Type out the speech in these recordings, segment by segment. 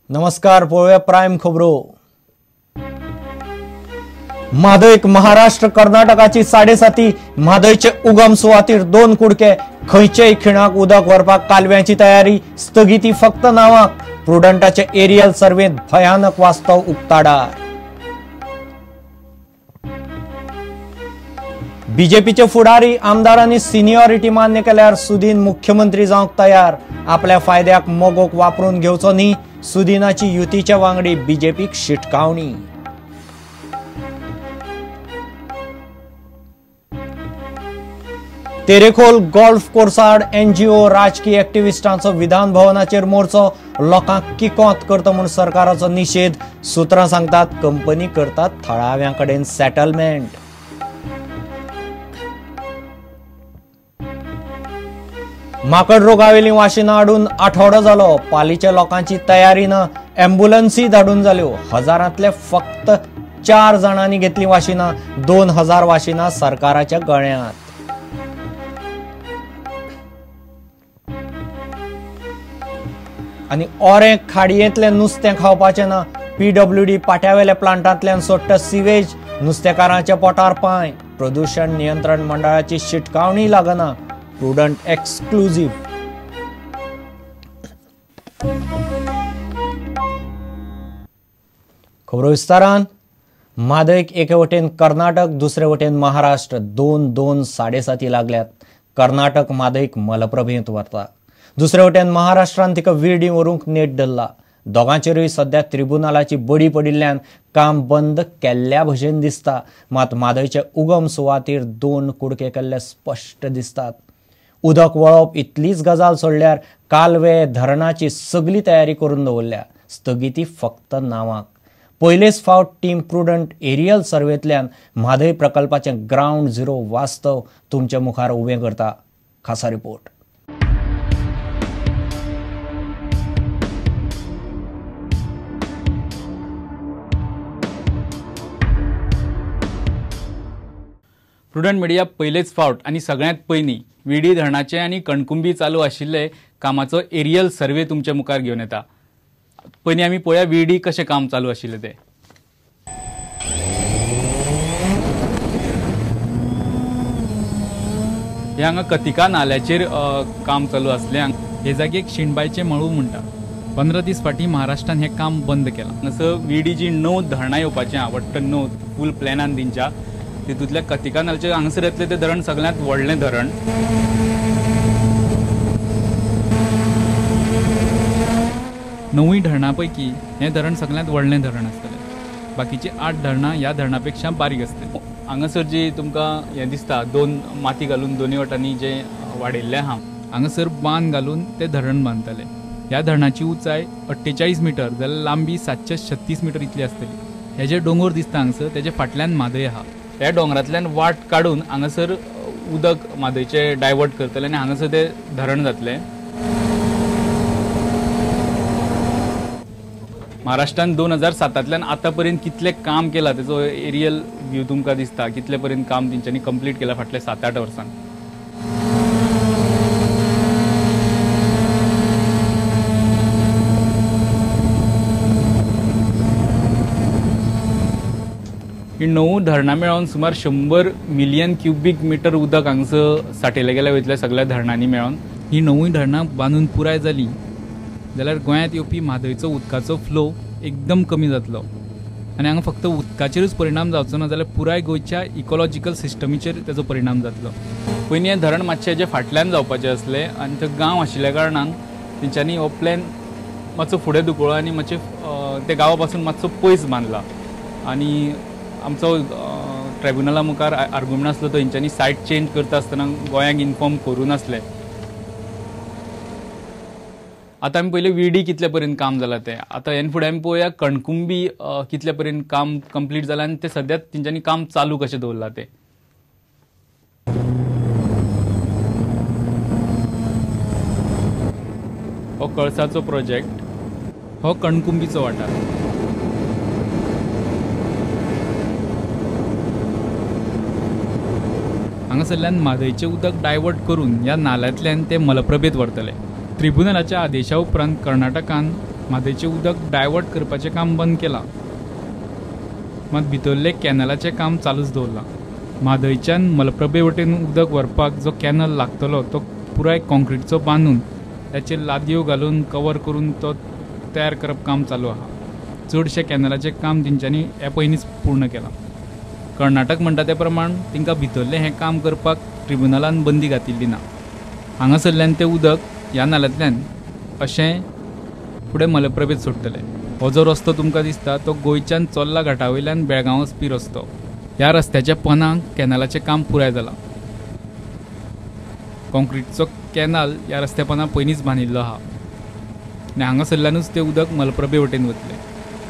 नमस्कार, पळोवया प्रायम खबरो. म्हादयक महाराष्ट्र कर्नाटकाची साडेसाती. म्हादयचे उगम सुवातीर दोन कुडके. खंयचेय खिणाक उदक व्हरपाक कालव्यांची तयारी. स्थगिती फक्त नांवाक. प्रुडंटाचे एरियल सर्वेंत भयानक वास्तव उक्ताडार. बीजेपीचे फुडारी आमदारांनी सिनियॉरिटी मान्य केल्यार सुदीन मुख्यमंत्री जावंक तयार. आपल्या फायद्याक मगोक वापरून घेवचो न्ही, सुदीनाची युतीच्या वांगडी बीजेपीक शिटकावणी. तेरेखोल गोल्फ कोर्साड एनजीओ राजकीय एक्टिविस्टांचो विधान भवनाचेर मोर्चो. लोकांक किकोंत करता म्हूण सरकाराचो निशेध. सूत्रां सांगतात कंपनी करतात थळाव्यां कडेन सेटलमेंट. माकड रोगावेली वाशिनां हाडून आठवडो जालो. पालीच्या लोकांची तयारी ना. एम्ब्युलन्सी धाडून जाल्यो. हजारांतले फक्त 4 जाणांनी घेतली वाशिनां. 2000 वाशिनां सरकाराच्या गळ्यांत. आनी ओरें खाडयेंतलें नुस्तें खावपाचें ना. पीडब्ल्यूडी पाट्यावेल्या प्लांटांतल्यान सोडटा सिवेज. नुस्तेकारांच्या पोटार पांय. प्रदूषण नियंत्रण मंडळाची शिटकावणी लागना. Prudent exclusive. खबरो विस्तारान. म्हादयक एके वटेन कर्नाटक, दुसरे वटेन महाराष्ट्र. दोन दोन साडेसाती लागल्यात. कर्नाटक म्हादयक मलप्रभेंत व्हरता, दुसरे वटेन महाराष्ट्रान तिका विर्डी व्हरूंक नेट धरला. दोगांचेरूय सध्या त्रिबुनालाची बडी पडिल्ल्यान काम बंद केल्ल्या भशेन दिसता. मात म्हादयचे उगम सुवातीर दोन कुडके केल्ले स्पश्ट दिसतात. उदक वळप इतलीच गजाल सोडल्यार कालवे धरणाची सगली तयारी करून दवरल्या. स्थगिती फक्त नांवाक. पयलेच फावट टीम प्रुडंट एरियल सर्वेंतल्यान म्हादय प्रकल्पाचें ग्रावंड झिरो वास्तव तुमच्या मुखार उबें करता. खासा रिपोर्ट. प्रुडंट मिडिया पयलेच फावट आनी सगळ्यांत पयलीं विडी धरणाचे आनी कणकुंबी चालू आशिल्ले कामाचो एरियल सर्वे तुमच्या मुखार घेवन येता. पयलीं आमी पळोवया विडी कशें काम चालू आशिल्लें तें. हे हांगा कतिका नाल्याचेर काम चालू आसलें. हे जागेक शिणबायचें मळू म्हणटा. 15 दीस फाटीं महाराष्ट्रान हें काम बंद केलां. हांगासर विडी जी 9 धरणां येवपाचीं आहा, वट्ट 9 फूल प्लॅनान दिंच्या, तितूंतल्या कतिका नाल्याचेर हांगासर येतलें तें धरण सगळ्यांत व्हडलें धरण. णवूय धरणां पैकी हें धरण सगळ्यांत व्हडलें धरण आसतलें. बाकीचीं 8 धरणां ह्या धरणा पेक्षा बारीक आसतलीं. हांगासर जी तुमकां हें दिसता, दोन माती घालून दोनूय वटांनी जें वाडयल्लें आहा, हांगासर बांद घालून तें धरण बांदतले. ह्या धरणाची उंचाय 48 मिटर जाल्यार लांबी 736 मिटर इतली आसतली. हे जे दोंगर दिसता हांगासर तेजे फाटल्यान म्हादय आहा. ह्या दोंगरांतल्यान वाट काडून हांगासर उदक म्हादयचें डायवर्ट करतले आनी हांगासर तें धरण जातलें. महाराष्ट्रान 2007 आतां पर्यंत कितलें काम केलां तेचो एरियल व्यू तुमकां दिसता. कितले पर्यंत काम तेंच्यांनी कंप्लीट केलां फाटल्या 7-8 वर्सांत. ही 9 धरणां मेळोवन सुमार 100 मिलियन क्युबीक मिटर उदक हांगासर साठयलें गेलें वयतल्या सगळ्या धरणांनी मेळोवन. ही 9 धरणां बांदून पुराय जालीं जाल्यार गोंयांत येवपी म्हादयचो उदकाचो फ्लो एकदम कमी जातलो आनी हांगा फक्त उदकाचेरूच परिणाम जावचो ना जाल्यार पुराय गोंयच्या इकोलॉजिकल सिस्टमीचेर तेजो परिणाम जातलो. पयलीं हें धरण मातशें हेजे फाटल्यान जावपाचें आसलें आनी थंय गांव आशिल्ल्या कारणान तेंच्यांनी हो प्लॅन मातसो फुडें धुकळ्ळो आनी मातशें ते गांवा पासून मातसो पयस बांदला. आनी आमचो ट्रायब्युनला मुखार आर्ग्युमेंट आसलो तो हेंच्यांनी सायट चेंज करता आसतना गोंयांक इन्फॉर्म करूं नासलें. आतां आमी पयलें विडी कितले पर्यंत काम जालां तें. आतां हेन फुडें आमी पळोवया कणकुंबी कितले पर्यंत काम कंप्लीट जालां आनी तें सद्याक तेंच्यांनी काम चालू कशें दवरलां तें. हो कळसाचो प्रोजेक्ट, हो कणकुंबीचो वाठार. हांगासरल्यान म्हादयचें उदक डायवर्ट करून ह्या नाल्यांतल्यान ते मलप्रभेंत व्हरतले. ट्रिब्युनलाच्या आदेशा उपरांत कर्नाटकान म्हादयचें उदक डायवर्ट करपाचें काम बंद केलां, मात भितरलें कॅनलाचें काम चालूच दवरलां. म्हादयच्यान मलप्रभे वटेन उदक व्हरपाक जो कॅनल लागतलो तो पुराय कॉन्क्रीटचो बांदून ताचेर लादयो घालून कवर करून तो तयार करप काम चालू आसा. चडशें कॅनलाचें काम तेंच्यांनी ह्या पयलींच पूर्ण केलां. कर्नाटक म्हणटा ते प्रमाण तांकां भितरलें हें काम करपाक ट्रिब्युनलान बंदी घातिल्ली ना. हांगासरल्यान तें उदक ह्या नाल्यांतल्यान अशें फुडें मलप्रभेंत सोडटले. हो जो रस्तो तुमकां दिसता तो गोंयच्यान चोर्ला घाटा वयल्यान बेळगांव वचपी रस्तो. ह्या रस्त्याच्या पनाक कॅनलाचें काम पुराय जालां. कॉन्क्रीटचो कॅनल ह्या रस्त्या पना पयलींच बांदिल्लो आसा आनी हांगासरल्यानूच तें उदक मलप्रभे वटेन वतलें.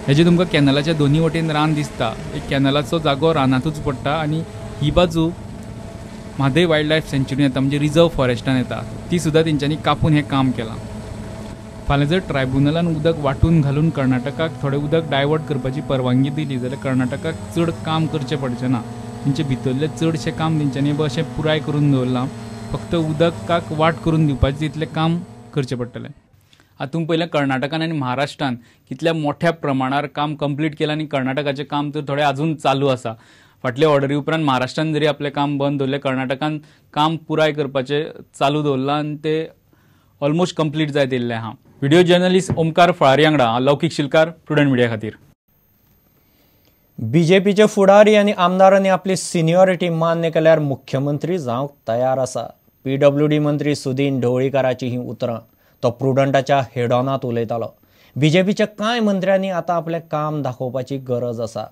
हेजे तुमकां कॅनलाच्या दोनी वटेन रान दिसता. एक कॅनलाचो जागो रानांतूच पडटा आनी ही बाजू म्हादय वायल्ड लायफ सँच्युरीन येता, म्हणजे रिजर्व फॉरेस्टान येता. ती सुद्दां तेंच्यांनी कापून हें काम केलां. फाल्यां जर ट्रायब्युनलान उदक वांटून घालून कर्नाटकाक थोडें उदक डायवर्ट करपाची परवानगी दिली जाल्यार कर्नाटकाक चड काम करचें पडचें ना. तेंचे भितरलें चडशें काम तेंच्यांनी अशें पुराय करून दवरलां, फक्त उदकाक वाट करून दिवपाचें तितलें काम करचें पडटलें. हातूंत पयलें कर्नाटकान आनी महाराष्ट्रान कितल्या मोठ्या प्रमाणार काम कंप्लीट केलां आनी कर्नाटकाचें काम तर थोडें अजून चालू आसा. फाटले ऑर्डरी उपरांत महाराष्ट्रान जरी आपलें काम बंद दवरलें, कर्नाटकान काम पुराय करपाचें चालू दवरलां आनी तें ऑलमोस्ट कंप्लीट जायत येयल्लें आसा. व्हिडिओ जर्नलिस्ट ओमकार फळारी वांगडा लौकीक शिलकार, प्रुडंट मिडिया खातीर. बीजेपीचे फुडारी आनी आमदारांनी आपली सिनियॉरिटी मान्य केल्यार मुख्यमंत्री जावंक तयार आसा. पीडब्ल्यूडी मंत्री सुदीन ढवळीकाराची ही उतरां. तो प्रुडंटाच्या हेडॉनांत उलयतालो. बीजेपीच्या कांय मंत्र्यांनी आतां आपलें काम दाखोवपाची गरज आसा.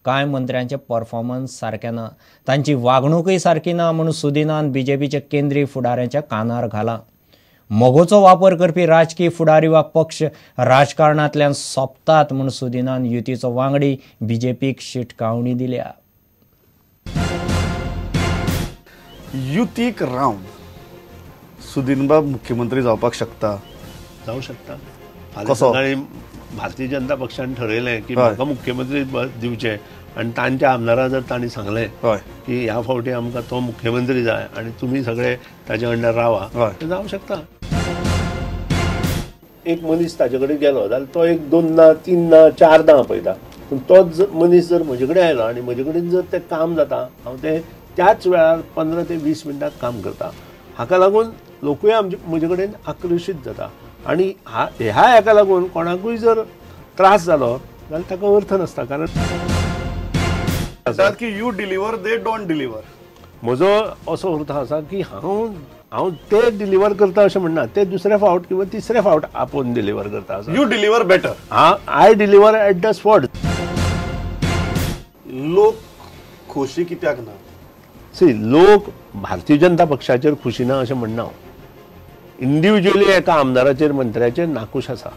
कांय मंत्र्यांचें परफॉर्मन्स सारकें ना, तांची वागणूकय सारकी ना म्हूण सुदीनान बीजेपीच्या केंद्रीय फुडाऱ्यांच्या कानार घालां. मगोचो वापर करपी राजकीय फुडारी वा पक्ष राजकारणांतल्यान सोंपतात म्हूण सुदीनान युतीचो वांगडी बीजेपीक शिटकावणी दिल्या. युतीक रावन सुदीनबाब मुख्यमंत्री जावपाक शकता, जावं शकता. फाल्यां सकाळीं भारतीय जनता पक्षान ठरयलें की म्हाका मुख्यमंत्री दिवचें आनी तांच्या आमदारां जर तांणी सांगलें की ह्या फावटी आमकां तो मुख्यमंत्री जाय आनी तुमी सगळे ताजे अंडर रावा, तें जावं शकता. एक मनीस ताजे कडेन गेलो जाल्यार तो एक दोनदां तीनदां चारदां आपयता, पूण तोच मनीस जर म्हजे कडेन आयलो आनी म्हजे कडेन जर तें काम जाता, हांव तें त्याच वेळार 15 ते 20 मिनटां काम करता. हाका लागून लोकूय आमचे म्हजे कडेन आकर्शीत जाता आनी ह्या हेका लागून कोणाकूय जर त्रास जालो जाल्यार ताका अर्थ नासता. कारण की you deliver, they don't deliver. म्हजो असो अर्थ आसा की हांव हांव ते डिलिव्हर करता अशें म्हणना, ते दुसरे फावट किंवा तिसरे फावट आपोवन डिलिव्हर करता. You deliver better. I deliver at the spot. लोक खोशी कित्याक ना? सी, लोक भारतीय जनता पक्षाचेर खुशी ना अशें म्हणना हांव. इंडिविज्युअली एका आमदाराचेर मंत्र्याचेर नाखूश आसा.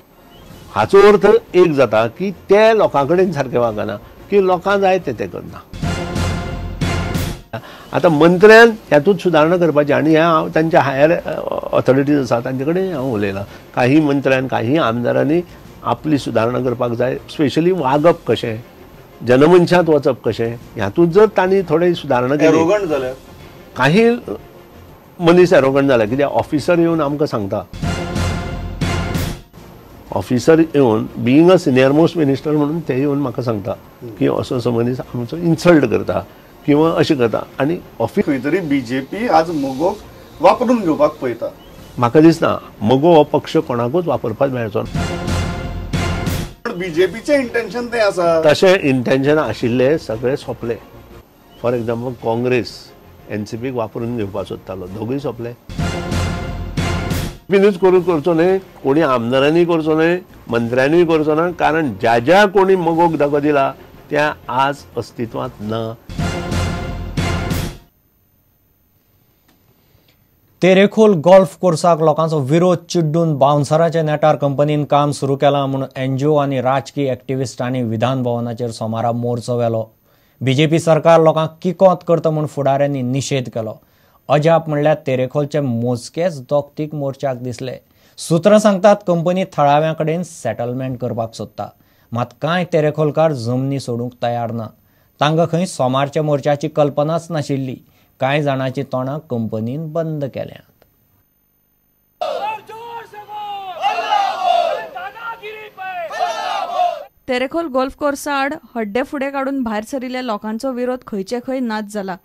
हाचो अर्थ एक जाता की ते लोकां कडेन सारके वागना, की लोकांक जाय ते ते करना. आतां मंत्र्यान हातूंत सुदारणा करपाची आनी ह्या हांव तांच्या हायर ऑथॉरिटीज आसा तांचे कडेन हांव उलयलां. काही मंत्र्यान काही आमदारांनी आपली सुदारणा करपाक जाय, स्पेशली वागप कशें, जनमनशांत वचप कशें, हातूंत जर तांणी थोडे सुदारणा केली. एरोगंट जाल्यार काही मनीस एरोगंट जाल्या, कित्याक ऑफिसर येवन आमकां सांगता, ऑफिसर येवन being a senior most minister म्हणून ते येवन म्हाका सांगता की असो असो मनीस आमचो इन्सल्ट करता किंवा अशें करता. आनी ऑफिस खंय तरी बीजेपी आज मगोक वापरून घेवपाक पळयता. म्हाका दिसना मगो हो पक्ष कोणाकूच वापरपाक मेळचो ना. बीजेपीचें इंटेन्शन तें आसा. तशें इंटेन्शन आशिल्ले सगळे सोंपले. फॉर एक्झाम्पल काँग्रेस एनसीपीक वापरून घेवपाक सोदतालो, दोगूय सोंपले. बीनूच करून करचो न्हय, कोणी आमदारांनी करचो न्हय, मंत्र्यांनीय करचो ना, कारण ज्या ज्या कोणी मगोक धको दिला त्या आज अस्तित्वांत ना. तेरेखोल गोल्फ कोर्साक लोकांचो विरोध चिड्डून बाउन्सराच्या नेटार कंपनीन काम सुरू केलां म्हूण एनजीओ आनी राजकीय एक्टिविस्टांनी विधान भवनाचेर सोमारा मोर्चो व्हेलो. बीजेपी सरकार लोकांक किकोत करता म्हूण फुडाऱ्यांनी निशेध केलो. अजाप म्हणल्यार तेरेखोलचे मोजकेच दोगतीक मोर्चाक दिसले. सुत्रां सांगतात कंपनी थळाव्यां कडेन सेटलमेंट करपाक सोदता, मात कांय तेरेखोलकार जमनी सोडूंक तयार ना. तांकां खंय सोमारच्या मोर्चाची कल्पनाच नाशिल्ली. कांय जाणांची तोंडां कंपनीन बंद केल्यांत. तेरेखोल गोल्फ कोर्सा आड हड्डे फुडें काडून भायर सरिल्ल्या लोकांचो विरोध खंयचे खंय नाच जाला.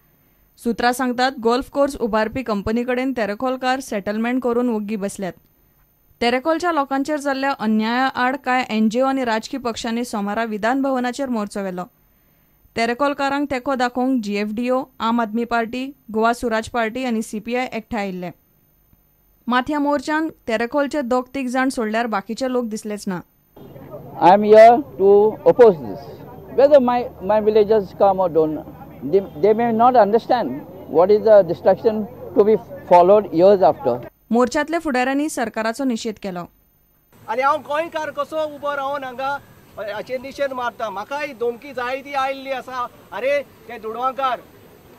सुत्रां सांगतात गोल्फ कोर्स उबारपी कंपनी कडेन तेरेखोलकार सेटलमेंट करून वोग्गी बसल्यात. तेरेखोलच्या लोकांचेर जाल्ल्या अन्याया आड कांय एनजीओ आनी राजकी पक्षांनी सोमारा विधान भवनाचेर मोर्चो व्हेलो. तेरेखोलकारांक तेंको दाखोवंक GFDO, Aam Aadmi party, Goa Swaraj party आनी सीपीआय एकठांय आयिल्ले. मात ह्या मोर्चान तेरेखोलचे दोग तीग जाण सोडल्यार बाकीचे लोक दिसलेच ना. I am here to oppose this. Whether my villagers come or don't, they may not understand what is the destruction to be followed years after. मोर्चातले फुडाऱ्यांनी सरकाराचो निशेध केलो. आनी हांव गोंयकार कसो उबो रावन हांगा हाचेर निशेध मारता. म्हाकाय धमकी जायती आयिल्ली आसा. अरे ते दुडवांकार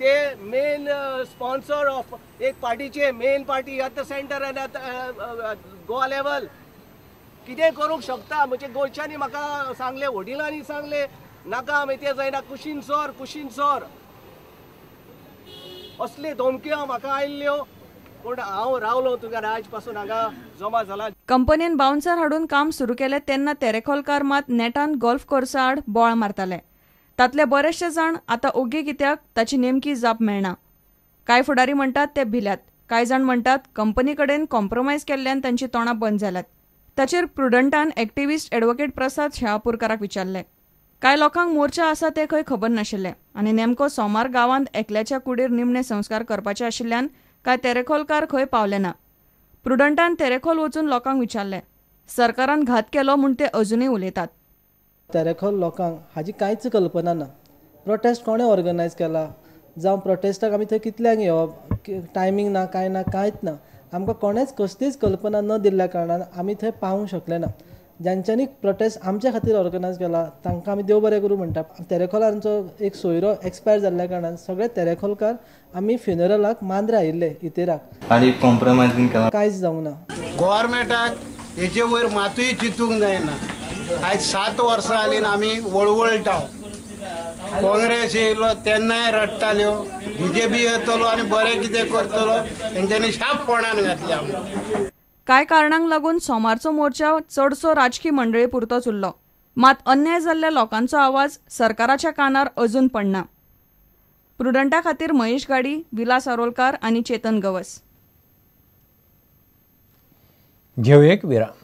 ते मेन स्पॉन्सर ऑफ एक पार्टीचे, main party at the centre and at Goa level कितें करूंक शकता. म्हणजे गोंयच्यांनी म्हाका सांगलें, वडिलांनी सांगलें नाका आमी तें जायना, कुशीन सर कुशीन सर, असली धमक्यो म्हाका आयिल्ल्यो. पूण हांव रावलो तुका आयज पासून हांगा जमा जाला. कंपनीन बाउन्सर हाडून काम सुरू केलें तेन्ना तेरेखोलकार मात नेटान गोल्फ कोर्सा आड बोळ मारताले. तातले बरेचशे जाण आतां ओगी कित्याक ताची नेमकी जाप मेळना. कांय फुडारी म्हणटात ते भिल्यात, कांय जाण म्हणटात कंपनी कडेन कॉम्प्रोमायज केल्ल्यान तांची तोंडां बंद जाल्यात. ताचेर प्रुडंटान एक्टिविस्ट एडवोकेट प्रसाद शेळापूरकाराक विचारलें. कांय लोकांक मोर्चा आसा तें खंय खबर नाशिल्लें आनी नेमको सोमार गांवांत एकल्याच्या कुडीर निमणे संस्कार करपाचे आशिल्ल्यान कांय तेरेखोलकार खंय पावले ना. प्रुडंटान तेरेखोल वचून लोकांक विचारलें. सरकारान घात केलो म्हूण ते अजुनूय उलयतात. तेरेखोल लोकांक हाजी कांयच कल्पना ना. प्रोटेस्ट कोणें ऑर्गनायज केला, जावं प्रोटेस्टाक आमी थंय कितल्यांक येवप, टायमींग ना, कांय ना, कांयच ना. आमकां कोणेंच कसलीच कल्पना न दिल्ल्या कारणान आमी थंय पावूंक शकले ना. ज्यांच्यांनी प्रोटेस्ट आमच्या खातीर ऑर्गनायज केला तांकां आमी देव बरें करूं म्हणटा. तेरेखोलांचो एक सोयरो एक्सपायर जाल्ल्या कारणान सगळे तेरेखोलकार आमी फ्युनरलाक मांद्रे आयिल्ले इतेराक. आनी कॉम्प्रोमायज बीन केला कांयच जावंक ना. गोवोरमेंटाक हेजे वयर मातूय चिंतूंक जायना. आयज 7 वर्सां जालीं आमी वळवळटा. काँग्रेस येयलो तेन्नाय रडटाल्यो, बीजेपी येतलो आनी बरें कितें करतलो, तेंच्यांनी शाप फोंडान घातले आमकां. कांय कारणांक लागून सोमारचो मोर्चा चडसो राजकी मंडळी पुरतोच उरलो. मात अन्याय जाल्ल्या लोकांचो आवाज सरकाराच्या कानार अजून पडना. प्रुडंटा खातीर महेश गाडी, विलास आरोलकार आनी चेतन गवस. घेवया एक विराम.